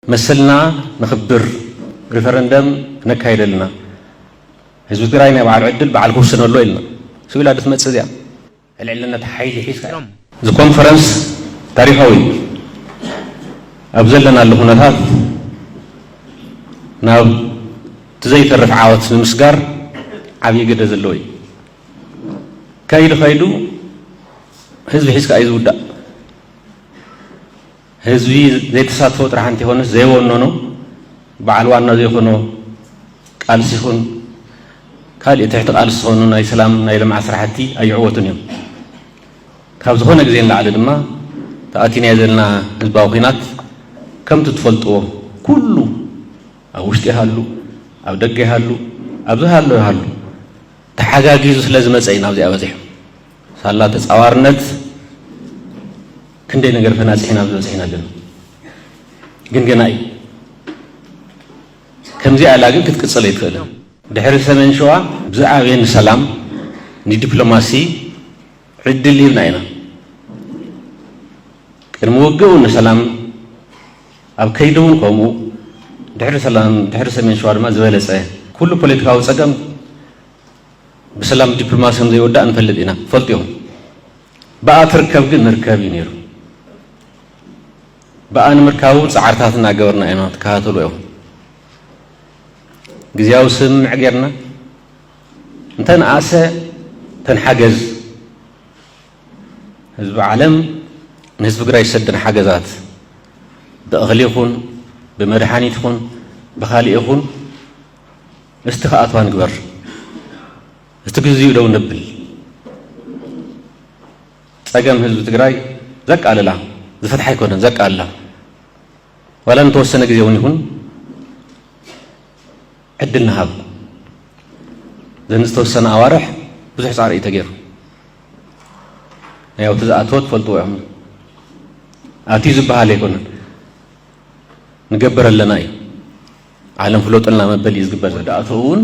መሰልና ንኽብር፣ ሪፈረንደም ክነካይድ ኣለና። ህዝቢ ትግራይ ናይ ባዕሉ ዕድል ባዕሉ ክውስነሉ ኢልና። ስቕ ኢላ ዶ ትመጽእ እዚኣ? ልዕልነት ሓይሊ ሒዝካ። እዚ ኮንፈረንስ ታሪኻዊ እዩ። ኣብ ዘለናሉ ኩነታት ናብ እቲ ዘይተርፍ ዓወት ንምስጋር ዓብዪ ግደ ዘለዎ እዩ። ከይዱ ከይዱ ህዝቢ ሒዝካ እዩ ዝውዳእ። ህዝቢ ዘይተሳትፎ ጥራሕ እንተይኮነስ ዘይወነኖ፣ በዓል ዋና ዘይኮኖ ቃልሲ ይኹን ካልእ ትሕቲ ቃልሲ ዝኾኑ ናይ ሰላም ናይ ልምዓት ስራሕቲ ኣይዕወቱን እዮም። ካብ ዝኾነ ግዜ ንላዕሊ ድማ ተኣቲናዮ ዘለና ህዝባዊ ኲናት ከምቲ ትፈልጥዎ ኩሉ ኣብ ውሽጢ ይሃሉ፣ ኣብ ደገ ይሃሉ፣ ኣብ ዝሃሎ ይሃሉ ተሓጋጊዙ ስለ ዝመጸ እዩ ናብዚኣ በጺሑ። ሳላ ተጻዋርነት ክንደይ ነገር ፈናጺሕና ኣብዚ በጺሕና ኣለና። ግን ገና እዩ። ከምዚኣ ኢላ ግን ክትቅጽል ኣይትኽእልን። ድሕሪ ሰሜን ሸዋ ብዝዓበየ ንሰላም ንዲፕሎማሲ ዕድል ሂብና ኢና። ቅድሚ ውግእ እውን ንሰላም፣ ኣብ ከይዲ እውን ከምኡ፣ ድሕሪ ሰላም፣ ድሕሪ ሰሜን ሸዋ ድማ ዝበለጸ። ኩሉ ፖለቲካዊ ጸገም ብሰላም ዲፕሎማሲ ከም ዘይወዳእ ንፈልጥ ኢና፣ ትፈልጡ ኢኹም። ብኣ ትርከብ ግን ንርከብ እዩ ነይሩ። ብኣ ንምርካብ እውን ጻዕርታት እናገበርና ኢና፣ ትከታተሉ ኢኹም። ግዝያዊ ስምምዕ ጌርና፣ እንተንኣሰ ተንሓገዝ። ህዝቢ ዓለም ንህዝቢ ትግራይ ዝሰደን ሓገዛት ብእኽሊ ይኹን ብመድሓኒት ይኹን ብኻሊእ ይኹን እስቲ ክኣትዋ ንግበር። እስቲ ግዜኡ ደው ነብል። ጸገም ህዝቢ ትግራይ ዘቃልላ፣ ዝፈትሓ ኣይኮነን፣ ዘቃልላ። ዋላ ንተወሰነ ግዜ እውን ይኹን ዕድል ንሃብ። ዘን ዝተወሰነ ኣዋርሕ ብዙሕ ጻዕሪ እዩ ተገይሩ። ያው እቲ ዝኣተወ ትፈልጥዎ ኢኹም። ኣትዩ ዝበሃል ኣይኮነን። ንገብር ኣለና እዩ። ዓለም ፍለጡልና መበል እዩ ዝግበር ዘሎ። ኣቶ እውን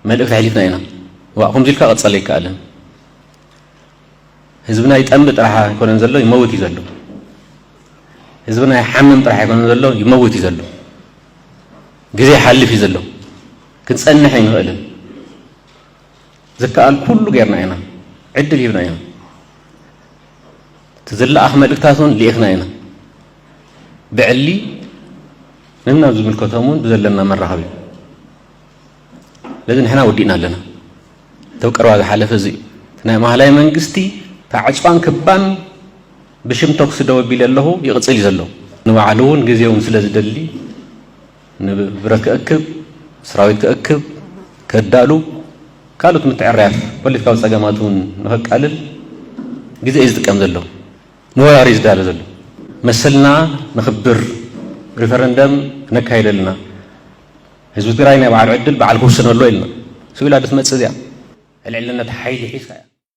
መልእኽቲ ኣሕሊፍና ኢና። ዋእ፣ ከምዚ ኢልካ ቀጸለ ኣይከኣልን። ህዝብና ይጠምእ ጥራሕ ኣይኮነን ዘሎ፣ ይመውት እዩ ዘሎ። ህዝብና ይሓምም ጥራሕ ኣይኮነን ዘሎ፣ ይመውት እዩ ዘሎ። ግዜ ይሓልፍ እዩ ዘሎ። ክንጸንሕ ኣይንኽእልን። ዝከኣል ኩሉ ጌርና ኢና። ዕድል ሂብና ኢና። እቲ ዝለኣኽ መልእክታት እውን ልኢኽና ኢና። ብዕሊ ነናብ ዝምልከቶም እውን ብዘለና መራኸቢ። ስለዚ ንሕና ወዲእና ኣለና። እቲ ኣብ ቀረባ ዝሓለፈ እዚ እዩ። እቲ ናይ ማእኸላይ መንግስቲ እታ ዕፅዋን ክባን ብሽም ተኩሲ ደው ኣቢለ ኣለኹ ይቕፅል እዩ ዘሎ። ንባዕሉ እውን ግዜ እውን ስለ ዝደሊ ንብረት ክእክብ፣ ሰራዊት ክእክብ፣ ከዳሉ፣ ካልኦት ምትዕርራያት ፖለቲካዊ ፀገማት እውን ንኸቃልል ግዜ እዩ ዝጥቀም ዘሎ። ንወራር እዩ ዝዳሎ ዘሎ። መሰልና ንኽብር፣ ሪፈረንደም ክነካይድ ኣለና። ህዝቢ ትግራይ ናይ ባዕሉ ዕድል ባዕሉ ክውስነሉ ኢልና። ስቕ ኢላ ዶ ትመፅእ እዚኣ? ልዕልነት ሓይሊ ሒዝካ እያ።